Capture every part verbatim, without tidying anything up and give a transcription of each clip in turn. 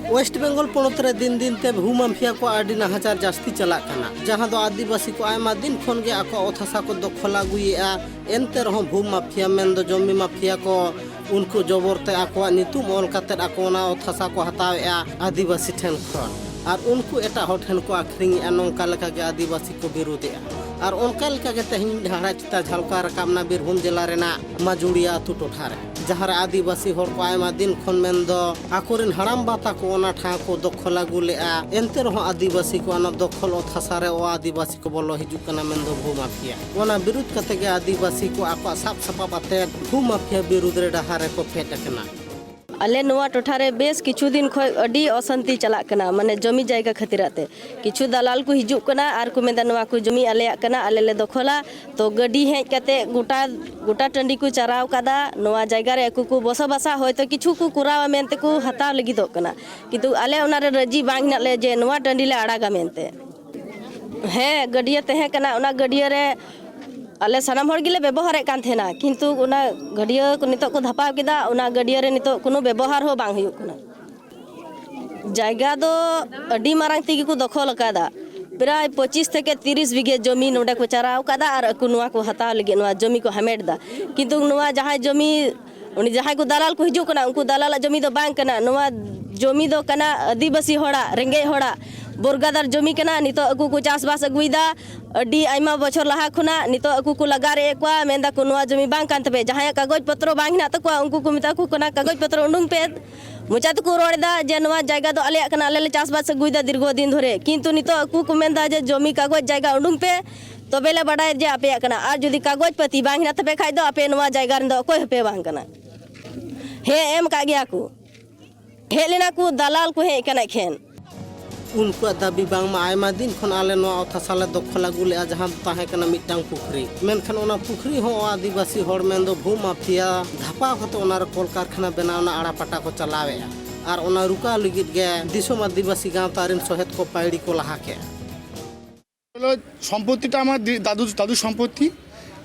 West Bengal ᱯᱚᱱᱚᱛ ᱨᱮ ᱫᱤᱱ ᱫᱤᱱ ᱛᱮ ᱵᱷᱩ ᱢᱟᱯᱷᱤᱭᱟ ᱠᱚᱣᱟᱜ ᱟᱹᱰᱤ ᱱᱟᱦᱟᱪᱟᱨ ᱡᱟᱹᱥᱛᱤ ᱪᱟᱞᱟᱜ ᱠᱟᱱᱟ, ᱡᱟᱦᱟᱸ ᱫᱚ ᱟᱹᱫᱤᱵᱟᱹᱥᱤ ᱠᱚ ᱟᱭᱢᱟ ᱫᱤᱱ ᱠᱷᱚᱱ ᱜᱮ ᱟᱠᱚᱣᱟᱜ ᱚᱛ ᱦᱟᱥᱟ ᱠᱚ ᱫᱚᱠᱷᱚᱞ ᱟᱹᱜᱩᱭᱮᱫᱼᱟ᱾ ᱮᱱᱛᱮ ᱨᱮᱦᱚᱸ ᱵᱷᱩ ᱢᱟᱯᱷᱤᱭᱟ ᱢᱮᱱᱫᱚ ᱡᱚᱢᱤ ᱢᱟᱯᱷᱤᱭᱟ ᱠᱚ, ᱩᱱᱠᱩ ᱡᱚᱵᱚᱨ ᱛᱮ ᱟᱠᱚᱣᱟᱜ ᱧᱩᱛᱩᱢ ᱚᱞ ᱠᱟᱛᱮᱫ ᱟᱠᱚ ᱚᱱᱟ ᱚᱛ ᱦᱟᱥᱟ ᱠᱚ ᱦᱟᱛᱟᱣᱮᱫᱼᱟ ᱟᱹᱫᱤᱵᱟᱹᱥᱤ ᱴᱷᱮᱱ ᱠᱷᱚᱱ, ᱟᱨ ᱩᱱᱠᱩ ᱮᱴᱟᱜ ᱦᱚᱲ ᱴᱷᱮᱱ ᱠᱚ ᱟᱹᱠᱷᱨᱤᱧᱮᱫᱼᱟ᱾ ᱱᱚᱝᱠᱟ ᱞᱮᱠᱟ ᱜᱮ ᱟᱹᱫᱤᱵᱟᱹᱥᱤ ᱠᱚ ᱵᱤᱨᱩᱫᱷᱮᱫᱼᱟ᱾ ᱟᱨ ᱚᱱᱠᱟ ᱞᱮᱠᱟ ᱜᱮ ᱛᱮᱦᱮᱧ ᱦᱟᱲᱟ ᱪᱤᱛᱟ ᱡᱷᱟᱞᱠᱟᱣ ᱨᱟᱠᱟᱵ ᱮᱱᱟ ᱵᱤᱨᱵᱷᱩᱢ ᱡᱮᱞᱟ ᱨᱮᱱᱟᱜ ᱢᱟᱡᱩᱲᱤᱭᱟ ᱟᱹᱛᱩ ᱴᱚᱴᱷᱟ ᱨᱮ, ᱡᱟᱦᱟᱸ ᱨᱮ ᱟᱹᱫᱤᱵᱟᱹᱥᱤ ᱦᱚᱲ ᱠᱚ ᱟᱭᱢᱟ ᱫᱤᱱ ᱠᱷᱚᱱ ᱢᱮᱱᱫᱚ ᱟᱠᱚᱨᱮᱱ ᱦᱟᱲᱟᱢ ᱵᱟ ᱛᱟᱠᱚ ᱚᱱᱟ ᱴᱷᱟᱶ ᱠᱚ ᱫᱚᱠᱷᱚᱞ ᱟᱹᱜᱩ ᱞᱮᱫᱼᱟ᱾ ᱮᱱᱛᱮ ᱨᱮᱦᱚᱸ ᱟᱹᱫᱤᱵᱟᱹᱥᱤ ᱠᱚ ᱚᱱᱟ ᱫᱚᱠᱷᱚᱞ ᱚᱛ ᱦᱟᱥᱟ ᱨᱮ ᱚ ᱟᱹᱫᱤᱵᱟᱹᱥᱤ ᱠᱚ ᱵᱚᱞᱚ ᱦᱤᱡᱩᱜ ᱠᱟᱱᱟ, ᱢᱮᱱᱫᱚ ᱵᱷᱩ ᱢᱟᱯᱷᱤᱭᱟ᱾ ᱚᱱᱟ ᱵᱤᱨᱩᱫᱷ ᱠᱟᱛᱮ ᱜᱮ ᱟᱹᱫᱤᱵᱟᱹᱥᱤ ᱠᱚ ᱟᱠᱚᱣᱟᱜ ᱥᱟᱵ ᱥᱟᱯᱟᱵ ᱟᱛᱮᱫ ᱵᱷᱩ ᱢᱟᱯᱷᱤᱭᱟ ᱵᱤᱨᱩᱫᱷ ᱨᱮ ᱰᱟᱦᱟᱨ ᱨᱮᱠᱚ ᱯᱷᱮᱰ ᱟᱠᱟᱱᱟ᱾ ᱟᱞᱮ ᱱᱚᱣᱟ ᱴᱚᱴᱷᱟ ᱨᱮ ᱵᱮᱥ ᱠᱤᱪᱷᱩ ᱫᱤᱱ ᱠᱷᱚᱱ ᱟᱹᱰᱤ ᱚᱥᱟᱱᱛᱤ ᱪᱟᱞᱟᱜ ᱠᱟᱱᱟ, ᱢᱟᱱᱮ ᱡᱚᱢᱤ ᱡᱟᱭᱜᱟ ᱠᱷᱟᱹᱛᱤᱨᱟᱜ ᱛᱮ᱾ ᱠᱤᱪᱷᱩ ᱫᱟᱞᱟᱞ ᱠᱚ ᱦᱤᱡᱩᱜ ᱠᱟᱱᱟ ᱟᱨ ᱠᱚ ᱢᱮᱱᱫᱟ, "ᱱᱚᱣᱟ ᱠᱚ ᱡᱚᱢᱤ ᱟᱞᱮᱭᱟᱜ ᱠᱟᱱᱟ, ᱟᱞᱮ ᱞᱮ ᱫᱚᱠᱷᱚᱞᱟ᱾" ᱛᱚ ᱜᱟᱹᱰᱤ ᱦᱮᱡ ᱠᱟᱛᱮ ᱜᱚᱴᱟ, ᱜᱚᱴᱟ ᱴᱟᱺᱰᱤ ᱠᱚ ᱪᱟᱨᱟᱣ ᱠᱟᱫᱟ᱾ ᱱᱚᱣᱟ ᱡᱟᱭᱜᱟ ᱨᱮ ᱟᱠᱚ ᱠᱚ ᱵᱚᱥᱚᱵᱟᱥᱟ, ᱦᱚᱭᱛᱳ ᱠᱤᱪᱷᱩ ᱠᱚ ᱠᱚᱨᱟᱣᱟ ᱢᱮᱱᱛᱮ ᱠᱚ ᱦᱟᱛᱟᱣ ᱞᱟᱹᱜᱤᱫᱚᱜ ᱠᱟᱱᱟ, ᱠᱤᱱᱛᱩ ᱟᱞᱮ ᱚᱱᱟ ᱨᱮ ᱨᱟᱹᱡᱤ ᱵᱟᱝ ᱦᱮᱱᱟᱜ ᱞᱮᱭᱟ ᱡᱮ ᱱᱚᱣᱟ ᱴᱟᱺᱰᱤ ᱞᱮ ᱟᱲᱟᱜᱟ ᱢᱮᱱᱛᱮ᱾ ᱦᱮᱸ, ᱜᱟᱹᱰᱭᱟᱹ ᱛᱟᱦᱮᱸ ᱠᱟᱱᱟ, ᱚᱱᱟ ᱜᱟᱹᱰᱭᱟᱹ ᱨᱮ ᱟᱞᱮ ᱥᱟᱱᱟᱢ ᱦᱚᱲ ᱜᱮᱞᱮ ᱵᱮᱵᱚᱦᱟᱨᱮᱫ ᱠᱟᱱ ᱛᱟᱦᱮᱱᱟ, ᱠᱤᱱᱛᱩ ᱚᱱᱟ ᱜᱟᱹᱰᱭᱟᱹ ᱠᱚ ᱱᱤᱛᱚᱜ ᱠᱚ ᱫᱷᱟᱯᱟᱣ ᱠᱮᱫᱟ, ᱚᱱᱟ ᱜᱟᱹᱰᱭᱟᱹ ᱨᱮ ᱱᱤᱛᱚᱜ ᱠᱳᱱᱳ ᱵᱮᱵᱚᱦᱟᱨ ᱦᱚᱸ ᱵᱟᱝ ᱦᱩᱭᱩᱜ ᱠᱟᱱᱟ᱾ ᱡᱟᱭᱜᱟ ᱫᱚ ᱟᱹᱰᱤ ᱢᱟᱨᱟᱝ ᱛᱮᱜᱮ ᱠᱚ ᱫᱚᱠᱷᱚᱞ ᱟᱠᱟᱫᱟ, ᱯᱨᱟᱭ ᱯᱚᱸᱪᱤᱥ ᱛᱷᱮᱠᱮ ᱛᱤᱨᱤᱥ ᱵᱤᱜᱷᱟᱹ ᱡᱚᱢᱤ ᱱᱚᱰᱮ ᱠᱚ ᱪᱟᱨᱟᱣ ᱟᱠᱟᱫᱟ ᱟᱨ ᱟᱠᱚ ᱱᱚᱣᱟ ᱠᱚ ᱦᱟᱛᱟᱣ ᱞᱟᱹᱜᱤᱫ ᱱᱚᱣᱟ ᱡᱚᱢᱤ ᱠᱚ ᱦᱟᱢᱮᱴ ᱮᱫᱟ᱾ ᱠᱤᱱᱛᱩ ᱱᱚᱣᱟ ᱡᱟᱦᱟᱸᱭ ᱡᱚᱢᱤ, ᱩᱱᱤ ᱡᱟᱦᱟᱸᱭ ᱠᱚ ᱫᱟᱞᱟᱞ ᱠᱚ ᱦᱤᱡᱩᱜ ᱠᱟᱱᱟ, ᱩᱱᱠᱩ ᱫᱟᱞᱟᱞᱟᱜ ᱡᱚᱢᱤ ᱫᱚ ᱵᱟᱝ ᱠᱟᱱᱟ᱾ ᱱᱚᱣᱟ ᱡᱚᱢᱤ ᱫᱚ ᱠᱟᱱᱟ ᱟᱹᱫᱤᱵᱟᱹᱥᱤ ᱦᱚᱲᱟᱜ, ᱨᱮᱸᱜᱮᱡ ᱦᱚᱲᱟᱜ ᱵᱚᱨᱜᱟᱫᱟᱨ ᱡᱚᱢᱤ ᱠᱟᱱᱟ᱾ ᱱᱤᱛᱚᱜ ᱟᱠᱚ ᱠᱚ ᱪᱟᱥᱵᱟᱥ ᱟᱹᱜᱩᱭᱮᱫᱟ᱾ ᱟᱹᱰᱤ ᱟᱭᱢᱟ ᱵᱚᱪᱷᱚᱨ ᱞᱟᱦᱟ ᱠᱷᱚᱱᱟᱜ ᱱᱤᱛᱚᱜ ᱟᱠᱚ ᱠᱚ ᱞᱟᱜᱟᱨᱮᱫ ᱠᱚᱣᱟ, ᱢᱮᱱᱫᱟ ᱠᱚ, "ᱱᱚᱣᱟ ᱡᱚᱢᱤ ᱵᱟᱝ ᱠᱟᱱ ᱛᱟᱯᱮ, ᱡᱟᱦᱟᱸᱭᱟᱜ ᱠᱟᱜᱚᱡᱽ ᱯᱚᱛᱨᱚ ᱵᱟᱝ ᱦᱮᱱᱟᱜ ᱛᱟᱠᱚᱣᱟ, ᱩᱱᱠᱩ ᱠᱚ ᱢᱮᱛᱟ ᱠᱚ ᱠᱟᱱᱟ, 'ᱠᱟᱜᱚᱡᱽ ᱯᱚᱛᱨᱚ ᱩᱰᱩᱝ ᱯᱮ᱾'" ᱢᱚᱪᱟ ᱛᱮᱠᱚ ᱨᱚᱲ ᱮᱫᱟ ᱡᱮ, "ᱱᱚᱣᱟ ᱡᱟᱭᱜᱟ ᱫᱚ ᱟᱞᱮᱭᱟᱜ ᱠᱟᱱᱟ, ᱟᱞᱮ ᱞᱮ ᱪᱟᱥᱵᱟᱥ ᱟᱹᱜᱩᱭᱮᱫᱟ ᱫᱤᱨᱜᱷᱚ ᱫᱤᱱ ᱫᱷᱚᱨᱮ", ᱠᱤᱱᱛᱩ ᱱᱤᱛᱚᱜ ᱟᱠᱚ ᱠᱚ ᱢᱮᱱᱫᱟ ᱡᱮ, "ᱡᱚᱢᱤ ᱠᱟᱜᱚᱡᱽ ᱡᱟᱭᱜᱟ ᱩᱰᱩᱝ ᱯᱮ, ᱛᱚᱵᱮ ᱞᱮ ᱵᱟᱰᱟᱭᱟ ᱡᱮ ᱟᱯᱮᱭᱟᱜ ᱠᱟᱱᱟ, ᱟᱨ ᱡᱩᱫᱤ ᱠᱟᱜᱚᱡᱽ ᱯᱟᱹᱛᱤ ᱵᱟᱝ ᱦᱮᱱᱟᱜ ᱛᱟᱯᱮ ᱠᱷᱟᱡ ᱫᱚ ᱟᱯᱮ ᱱᱚᱣᱟ ᱡᱟᱭᱜᱟ ᱨᱮᱱ ᱫᱚ ᱚᱠᱚᱭ ᱦᱚᱸᱯᱮ ᱵᱟᱝ ᱠᱟᱱᱟ᱾" ᱦᱮᱸ, ᱮᱢ ᱠᱟᱜ ᱜᱮᱭᱟ ᱠᱚ, ᱦᱮᱡ ᱞᱮᱱᱟ ᱠᱚ, ᱫᱟᱞᱟᱞ ᱠᱚ ᱦᱮᱡ ᱟᱠᱟᱱᱟ ᱮᱠᱷᱮᱱ᱾ ᱩᱱᱠᱩᱣᱟᱜ ᱫᱟᱹᱵᱤ ᱵᱟᱝᱢᱟ ᱟᱭᱢᱟ ᱫᱤᱱ ᱠᱷᱚᱱ ᱟᱞᱮ ᱱᱚᱣᱟ ᱚᱛ ᱦᱟᱥᱟ ᱞᱮ ᱫᱚᱠᱷᱚᱞ ᱟᱹᱜᱩ ᱞᱮᱜᱼᱟ, ᱡᱟᱦᱟᱸ ᱫᱚ ᱛᱟᱦᱮᱸ ᱠᱟᱱᱟ ᱢᱤᱫᱴᱟᱝ ᱯᱩᱠᱷᱨᱤ᱾ ᱢᱮᱱᱠᱷᱟᱱ ᱚᱱᱟ ᱯᱩᱠᱷᱨᱤ ᱦᱚᱸ ᱟᱹᱫᱤᱵᱟᱹᱥᱤ ᱦᱚᱲ ᱢᱮᱱᱫᱚ ᱵᱷᱩ ᱢᱟᱯᱷᱤᱭᱟ ᱫᱷᱟᱯᱟᱣ ᱠᱟᱛᱮ ᱚᱱᱟ ᱨᱮ ᱠᱚᱞᱠᱟᱨᱠᱷᱟᱱᱟ ᱵᱮᱱᱟᱣ ᱨᱮᱱᱟᱜ ᱟᱲᱟ ᱯᱟᱴᱟ ᱠᱚ ᱪᱟᱞᱟᱣᱮᱜᱼᱟ᱾ ᱟᱨ ᱚᱱᱟ ᱨᱩᱠᱟᱣ ᱞᱟᱹᱜᱤᱫ ᱜᱮ ᱫᱤᱥᱚᱢ ᱟᱹᱫᱤᱵᱟᱹᱥᱤ ᱜᱟᱶᱛᱟ ᱨᱮᱱ ᱥᱚᱦᱮᱫ ᱠᱚ ᱯᱟᱹᱭᱲᱤ ᱠᱚ ᱞᱟᱦᱟ ᱠᱮᱜᱼᱟ᱾ ᱦᱚᱞᱚ সম্পত্তিটা আমার দি-, দাদু, দাদুর সম্পত্তি,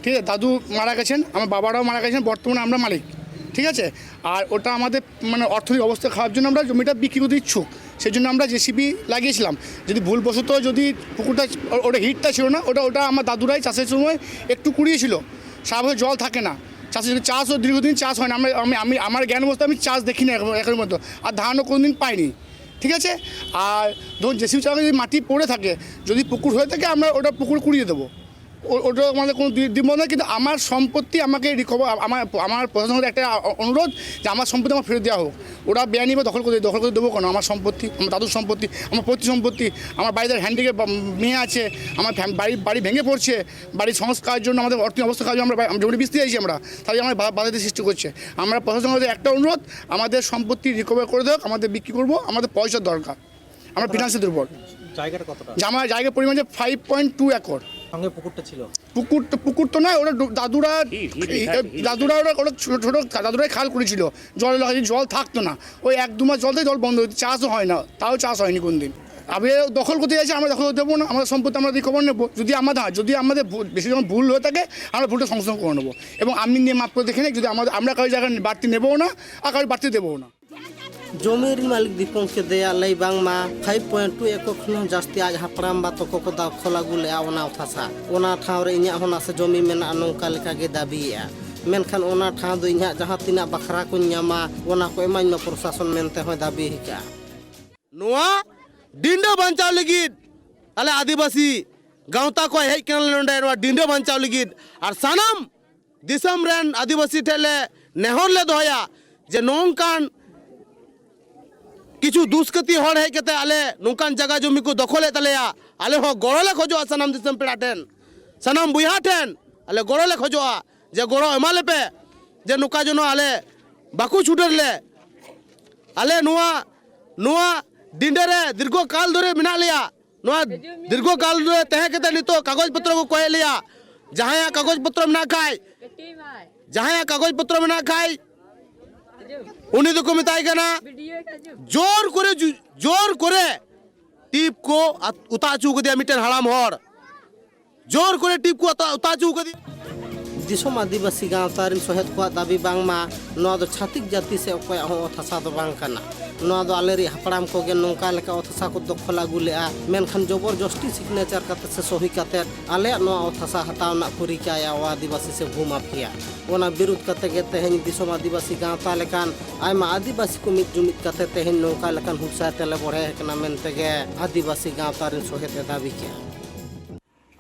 ঠিক আছে? দাদু মারা গেছেন, আমার বাবারাও মারা গেছেন, বর্তমানে আমরা মালিক। ঠিক আছে। আর ওটা আমাদের মানে অর্থনৈতিক অবস্থা খারাপ জন্য আমরা জমিটা বিক্রি করতে ইচ্ছুক, সেই জন্য আমরা জেসিবি লাগিয়েছিলাম। যদি ভুলবশত যদি পুকুরটা, ও- ওটা হিটটা ছিল না, ওটা ওটা আমার দাদুরাই চাষের সময় একটু কুড়িয়েছিল। সারা বছর জল থাকে না, চাষের জন্য চাষও দীর্ঘদিন চাষ হয় না। আমরা আমি আমি আমার জ্ঞান অবস্থা আমি চাষ দেখি না এখন এখন মতো, আর ধানও কোনোদিন পাইনি। ঠিক আছে। আর ধরুন জেসিবি চালানো যদি মাটি পড়ে থাকে, যদি পুকুর হয়ে থাকে, আমরা ওটা পুকুর কুড়িয়ে দেবো। ও- ওটা আমাদের কোনো দ্বি- দ্বিমত নেই, কিন্তু আমার সম্পত্তি আমাকে রিকভার, আমার আমার প্রশাসনের একটা অনুরোধ যে আমার সম্পত্তি আমার ফেরত দেওয়া হোক। ওরা বেআইনি বা দখল করে দখল করে দেবো কেন? আমার সম্পত্তি, আমার দাদুর সম্পত্তি, আমার পৈতৃক সম্পত্তি, আমার বাড়িতে হ্যান্ডিক্যাপ মেয়ে আছে, আমার ফ্যাম- বাড়ি বাড়ি ভেঙে পড়ছে, বাড়ির সংস্কারের জন্য আমাদের অর্থনৈতিক অবস্থা খারাপ, আমরা বা- জমিটা বিস্তি চাইছি আমরা, তাহলে আমার বা- বাধা সৃষ্টি করছে। আমরা প্রশাসনের কাছে একটা অনুরোধ, আমাদের সম্পত্তি রিকভার করে দেওয়া হোক, আমাদের বিক্রি করবো, আমাদের পয়সার দরকার। আমরা ফিনান্সে দুর্বল। জায়গাটা কতটা? জামা জায়গা পরিমাণ যে ফাইভ পয়েন্ট টু একর। সঙ্গে পুকুরটা ছিল? পুকুর তো পুকুর তো নয়, ওটা ডু- দাদুরা দাদুরা ওরা ওরা ছোটো ছোটো দাদুরাই খাল করেছিল। জল জল থাকতো না, ওই এক দু মাস জল থেকে জল বন্ধ হতো, চাষও হয় না, তাও চাষ হয়নি কোন দিন। আবে দখল করতে চাইছে, আমরা দখল করতে দেবো না। আমাদের সম্পত্তি আমরা রিকভার নেবো। যদি আমাদের যদি আমাদের ভুল- বেশি যখন ভুল হয়ে থাকে, আমরা ভুলটা সংশোধন করে নেবো। এবং আমি নিয়ে মাপ করে দেখে নিই, যদি আমাদের আমরা কারোর জায়গা বাড়তি নেবো না, আর কারোর বাড়তি দেবো না। ᱡᱚᱢᱤ ᱨᱮᱱ ᱢᱟᱹᱞᱤᱠ ᱫᱤᱯᱚᱝ ᱠᱮᱫᱮᱭᱟ ᱞᱟᱹᱭ ᱵᱟᱝᱢᱟ ᱯᱷᱟᱭᱤᱵᱷ ᱯᱚᱭᱮᱱᱴ ᱴᱩ ᱮᱠᱚᱨ ᱠᱷᱚᱱ ᱦᱚᱸ ᱡᱟᱹᱥᱛᱤ ᱟᱡ ᱦᱟᱯᱲᱟᱢ ᱵᱟ ᱛᱟᱠᱚ ᱠᱚ ᱫᱟᱠᱷᱚᱞ ᱟᱹᱜᱩ ᱞᱮᱫᱼᱟ ᱚᱱᱟ ᱚᱛ ᱦᱟᱥᱟ᱾ ᱚᱱᱟ ᱴᱷᱟᱶ ᱨᱮ ᱤᱧᱟᱹᱜ ᱦᱚᱸ ᱱᱟᱥᱮ ᱡᱚᱢᱤ ᱢᱮᱱᱟᱜᱼᱟ ᱱᱚᱝᱠᱟ ᱞᱮᱠᱟ ᱜᱮ ᱫᱟᱹᱵᱤᱭᱮᱫᱼᱟ᱾ ᱢᱮᱱᱠᱷᱟᱱ ᱚᱱᱟ ᱴᱷᱟᱶ ᱫᱚ ᱤᱧᱟᱹᱜ ᱡᱟᱦᱟᱸ ᱛᱤᱱᱟᱹᱜ ᱵᱟᱠᱷᱨᱟ ᱠᱚᱧ ᱧᱟᱢᱟ ᱚᱱᱟ ᱠᱚ ᱮᱢᱟᱹᱧ ᱢᱟ ᱯᱨᱚᱥᱟᱥᱚᱱ ᱢᱮᱱᱛᱮ ᱦᱚᱸᱭ ᱫᱟᱹᱵᱤ ᱟᱠᱟᱫᱼᱟ᱾ ᱱᱚᱣᱟ ᱰᱤᱸᱰᱟᱹ ᱵᱟᱧᱪᱟᱣ ᱞᱟᱹᱜᱤᱫ ᱟᱞᱮ ᱟᱹᱫᱤᱵᱟᱹᱥᱤ ᱜᱟᱶᱛᱟ ᱠᱚ ᱦᱮᱡ ᱠᱟᱱᱟ ᱱᱚᱰᱮ ᱱᱚᱣᱟ ᱰᱤᱸᱰᱟᱹ ᱵᱟᱧᱪᱟᱣ ᱞᱟᱹᱜᱤᱫ᱾ ᱟᱨ ᱥᱟᱱᱟᱢ ᱫᱤᱥᱚᱢ ᱨᱮᱱ ᱟᱹᱫᱤᱵᱟᱹᱥᱤ ᱴᱷᱮᱱ ᱞᱮ ᱱᱮᱦᱚᱨ ᱞᱮ ᱫᱚᱦᱚᱭᱟ ᱡᱮ ᱱᱚᱝᱠᱟᱱ ᱠᱤᱪᱷᱩ ᱫᱩᱥᱠᱨᱤᱛᱤ ᱦᱚᱲ ᱦᱮᱡ ᱠᱟᱛᱮ ᱟᱞᱮ ᱱᱚᱝᱠᱟᱱ ᱡᱟᱭᱜᱟ ᱡᱚᱢᱤ ᱠᱚ ᱫᱚᱠᱷᱚᱞᱮᱫ ᱛᱟᱞᱮᱭᱟ᱾ ᱟᱞᱮ ᱦᱚᱸ ᱜᱚᱲᱚ ᱞᱮ ᱠᱷᱚᱡᱚᱜᱼᱟ, ᱥᱟᱱᱟᱢ ᱫᱤᱥᱚᱢ ᱯᱮᱲᱟ ᱴᱷᱮᱱ, ᱥᱟᱱᱟᱢ ᱵᱚᱭᱦᱟ ᱴᱷᱮᱱ ᱟᱞᱮ ᱜᱚᱲᱚ ᱞᱮ ᱠᱷᱚᱡᱚᱜᱼᱟ ᱡᱮ ᱜᱚᱲᱚ ᱮᱢᱟ ᱞᱮᱯᱮ, ᱡᱮ ᱱᱚᱝᱠᱟ ᱡᱮᱱᱚ ᱟᱞᱮ ᱵᱟᱠᱚ ᱪᱷᱩᱰᱟᱹᱨ ᱞᱮ᱾ ᱟᱞᱮ ᱱᱚᱣᱟ ᱱᱚᱣᱟ ᱰᱤᱸᱰᱟᱹ ᱨᱮ ᱫᱤᱨᱜᱷᱚ ᱠᱟᱞ ᱫᱷᱚᱨᱮ ᱢᱮᱱᱟᱜ ᱞᱮᱭᱟ᱾ ᱱᱚᱣᱟ ᱫᱤᱨᱜᱷᱚ ᱠᱟᱞ ᱨᱮ ᱛᱟᱦᱮᱸ ᱠᱟᱛᱮ ᱱᱤᱛᱚᱜ ᱠᱟᱜᱚᱡᱽ ᱯᱚᱛᱨᱚ ᱠᱚ ᱠᱚᱭᱮᱫ ᱞᱮᱭᱟ᱾ ᱡᱟᱦᱟᱸᱭᱟᱜ ᱠᱟᱜᱚᱡᱽ ᱯᱚᱛᱨᱚ ᱢᱮᱱᱟᱜ ᱠᱷᱟᱡ, ᱡᱟᱦᱟᱸᱭᱟᱜ ᱠᱟᱜᱚᱡᱽ ᱯᱚᱛᱨᱚ ᱢᱮᱱᱟᱜ ᱠᱷᱟᱡ, ᱩᱱᱤ ᱫᱚᱠᱚ ᱢᱮᱛᱟᱭ ᱠᱟᱱᱟ ᱡᱳᱨ ᱠᱚᱨᱮ ᱡᱩ- ᱡᱳᱨ ᱠᱚᱨᱮ ᱴᱤᱯ ᱠᱚ ᱟᱛ- ᱚᱛᱟ ᱦᱚᱪᱚ ᱠᱟᱫᱮᱭᱟ ᱢᱤᱫᱴᱮᱱ ᱦᱟᱲᱟᱢ ᱦᱚᱲ᱾ ᱡᱳᱨ ᱠᱚᱨᱮ ᱴᱤᱯ ᱠᱚ ᱚᱛᱟ ᱚᱛᱟ ᱦᱚᱪᱚ ᱠᱟᱫᱮᱭᱟ᱾ ᱫᱤᱥᱚᱢ ᱟᱹᱫᱤᱵᱟᱹᱥᱤ ᱜᱟᱶᱛᱟ ᱨᱮᱱ ᱥᱚᱦᱮᱫ ᱠᱚᱣᱟᱜ ᱫᱟᱹᱵᱤ ᱵᱟᱝᱢᱟ ᱱᱚᱣᱟ ᱫᱚ ᱪᱷᱟᱹᱛᱤᱠ ᱡᱟᱹᱛᱤ ᱥᱮ ᱚᱠᱚᱭᱟᱜ ᱦᱚᱸ ᱚᱛ ᱦᱟᱥᱟ ᱫᱚ ᱵᱟᱝ ᱠᱟᱱᱟ᱾ ᱱᱚᱣᱟ ᱫᱚ ᱟᱞᱮ ᱨᱮᱱ ᱦᱟᱯᱲᱟᱢ ᱠᱚᱜᱮ ᱱᱚᱝᱠᱟ ᱞᱮᱠᱟ ᱚᱛ ᱦᱟᱥᱟ ᱠᱚ ᱫᱚᱠᱷᱚᱞ ᱟᱹᱜᱩ ᱞᱮᱜᱼᱟ, ᱢᱮᱱᱠᱷᱟᱱ ᱡᱚᱵᱚᱨ ᱡᱚᱥᱴᱤ ᱥᱤᱜᱽᱱᱮᱪᱟᱨ ᱠᱟᱛᱮ ᱥᱮ ᱥᱚᱦᱤ ᱠᱟᱛᱮ ᱟᱞᱮᱭᱟᱜ ᱱᱚᱣᱟ ᱚᱛ ᱦᱟᱥᱟ ᱦᱟᱛᱟᱣ ᱨᱮᱱᱟᱜ ᱠᱚ ᱨᱤᱠᱟᱭᱟ ᱟᱹᱫᱤᱵᱟᱹᱥᱤ ᱥᱮ ᱵᱷᱩ ᱢᱟᱯᱷᱤᱭᱟ᱾ ᱚᱱᱟ ᱵᱤᱨᱩᱫᱷ ᱠᱟᱛᱮ ᱜᱮ ᱛᱮᱦᱮᱧ ᱫᱤᱥᱚᱢ ᱟᱹᱫᱤᱵᱟᱹᱥᱤ ᱜᱟᱶᱛᱟ ᱞᱮᱠᱟᱱ ᱟᱭᱢᱟ ᱟᱹᱫᱤᱵᱟᱹᱥᱤ ᱠᱚ ᱢᱤᱫ ᱡᱩᱢᱤᱫ ᱠᱟᱛᱮ ᱛᱮᱦᱮᱧ ᱱᱚᱝᱠᱟ ᱞᱮᱠᱟᱱ ᱦᱩᱞᱥᱟᱭ ᱛᱮᱞᱮ ᱵᱚᱲᱦᱮ ᱟᱠᱟᱱᱟ ᱢᱮᱱᱛᱮ ᱜᱮ ᱟᱹᱫᱤᱵᱟᱹᱥᱤ ᱜᱟᱶᱛᱟ ᱨᱮᱱ ᱥᱚᱦᱮᱫ ᱮ ᱫᱟᱹᱵᱤ ᱠᱮᱜᱼᱟ᱾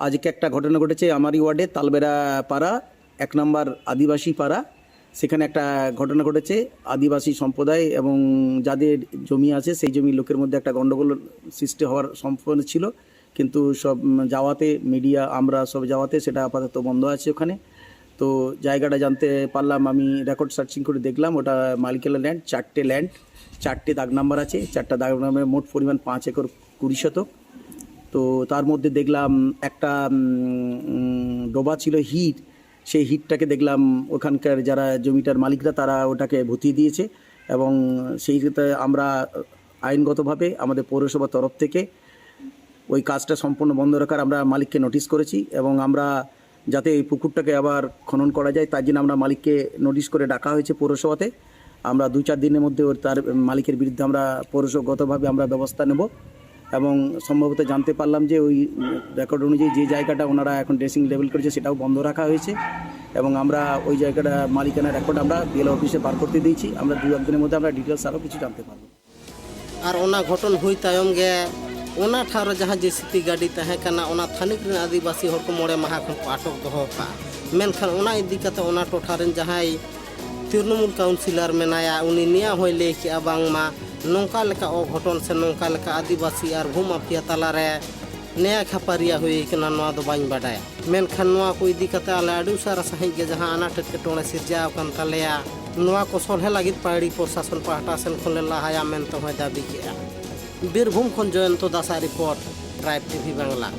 আজকে একটা ঘটনা ঘটেছে আমারই ওয়ার্ডে, তালবেড়া পাড়া, এক নম্বর আদিবাসী পাড়া। সেখানে একটা ঘটনা ঘটেছে। আদিবাসী সম্প্রদায় এবং যাদের জমি আছে, সেই জমির লোকের মধ্যে একটা গণ্ডগোল সৃষ্টি হওয়ার সম্ভাবনা ছিল, কিন্তু সব উম, যাওয়াতে, মিডিয়া, আমরা সব যাওয়াতে সেটা আপাতত বন্ধ আছে ওখানে। তো জায়গাটা জানতে পারলাম, আমি রেকর্ড সার্চিং করে দেখলাম, ওটা মালিকের ল্যান্ড, চারটে ল্যান্ড, চারটে দাগ নাম্বার আছে। চারটা দাগ নাম্বারে মোট পরিমাণ পাঁচ একর কুড়ি শতক। তো তার মধ্যে দেখলাম একটা উম, উম, ডোবা ছিল, হিট। সেই হিটটাকে দেখলাম ওখানকার যারা জমিটার মালিকরা, তারা ওটাকে ভতিয়ে দিয়েছে এবং সেই ক্ষেত্রে আমরা আইনগতভাবে আমাদের পৌরসভার তরফ থেকে ওই কাজটা সম্পূর্ণ বন্ধ রাখার আমরা মালিককে নোটিশ করেছি এবং আমরা যাতে এই পুকুরটাকে আবার খনন করা যায়, তার জন্য আমরা মালিককে নোটিশ করে ডাকা হয়েছে পৌরসভাতে। আমরা দু চার দিনের মধ্যে ওর, তার মালিকের বিরুদ্ধে আমরা পৌরসভাগতভাবে আমরা ব্যবস্থা নেব এবং সম্ভবত জানতে পারলাম যে ওই রেকর্ড অনুযায়ী যে জায়গাটা ওনারা এখন ড্রেসিং লেভেল করেছে, সেটাও বন্ধ রাখা হয়েছে এবং আমরা ওই জায়গাটা মালিকানা রেকর্ড আমরা বিএলও অফিসে বার করতে দিয়েছি। আমরা দু একদিনের মধ্যে আমরা ডিটেলস আরও কিছু জানতে পারবো। ᱟᱨ ᱚᱱᱟ ᱜᱷᱚᱴᱚᱱ ᱦᱩᱭ ᱛᱟᱭᱚᱢ ᱜᱮ ᱚᱱᱟ ᱴᱷᱟᱶ ᱨᱮ ᱡᱟᱦᱟᱸ ᱡᱮᱥᱤᱯᱤ ᱜᱟᱹᱰᱤ ᱛᱟᱦᱮᱸ ᱠᱟᱱᱟ, ᱚᱱᱟ ᱛᱷᱟᱹᱱᱤᱠ ᱨᱮᱱ ᱟᱹᱫᱤᱵᱟᱹᱥᱤ ᱦᱚᱲ ᱠᱚ ᱢᱚᱬᱮ ᱢᱟᱦᱟ ᱠᱷᱚᱱ ᱠᱚ ᱟᱴᱚᱠ ᱫᱚᱦᱚ ᱠᱟᱜᱼᱟ᱾ ᱢᱮᱱᱠᱷᱟᱱ ᱚᱱᱟ ᱤᱫᱤ ᱠᱟᱛᱮ ᱚᱱᱟ ᱴᱚᱴᱷᱟ ᱨᱮᱱ ᱡᱟᱦᱟᱸᱭ ᱛᱨᱤᱱᱚᱢᱩᱞ ᱠᱟᱣᱩᱱᱥᱤᱞᱟᱨ ᱢᱮᱱᱟᱭᱟ, ᱩᱱᱤ ᱱᱤᱭᱟᱹ ᱦᱚᱸᱭ ᱞᱟᱹᱭ ᱠᱮᱜᱼᱟ, ᱵᱟᱝᱢᱟ ᱱᱚᱝᱠᱟ ᱞᱮᱠᱟ ᱚᱜᱷᱚᱴᱚᱱ ᱥᱮ ᱱᱚᱝᱠᱟ ᱞᱮᱠᱟ ᱟᱹᱫᱤᱵᱟᱹᱥᱤ ᱟᱨ ᱵᱷᱩ ᱢᱟᱯᱷᱤᱭᱟ ᱛᱟᱞᱟᱨᱮ ᱱᱮᱭᱟ ᱠᱷᱟᱹᱯᱟᱹᱨᱤᱭᱟ ᱦᱩᱭ ᱠᱟᱱᱟ, ᱱᱚᱣᱟ ᱫᱚ ᱵᱟᱹᱧ ᱵᱟᱰᱟᱭᱟ᱾ ᱢᱮᱱᱠᱷᱟᱱ ᱱᱚᱣᱟ ᱠᱚ ᱤᱫᱤ ᱠᱟᱛᱮ ᱟᱞᱮ ᱟᱹᱰᱤ ᱩᱥᱟᱹᱨᱟ ᱥᱟᱺᱦᱤᱡ ᱜᱮ ᱡᱟᱦᱟᱸ ᱟᱱᱟᱴ ᱮᱴᱠᱮᱴᱚᱬᱮ ᱥᱤᱨᱡᱟᱣ ᱟᱠᱟᱱ ᱛᱟᱞᱮᱭᱟ, ᱱᱚᱣᱟ ᱠᱚ ᱥᱚᱞᱦᱮ ᱞᱟᱹᱜᱤᱫ ᱯᱟᱹᱲᱤ ᱯᱨᱚᱥᱟᱥᱚᱱ ᱯᱟᱦᱴᱟ ᱥᱮᱱ ᱠᱷᱚᱱ ᱞᱮ ᱞᱟᱦᱟᱭᱟ ᱢᱮᱱᱛᱮ ᱦᱚᱸᱭ ᱫᱟᱹᱵᱤ ᱠᱮᱜᱼᱟ᱾ ᱵᱤᱨᱵᱷᱩᱢ ᱠᱷᱚᱱ ᱡᱚᱭᱚᱱᱛᱚ ᱫᱟᱥᱟᱜ ᱨᱤᱯᱳᱨᱴ, ᱴᱨᱟᱭᱤᱵᱽ ᱴᱤᱵᱷᱤ ᱵᱟᱝᱞᱟ᱾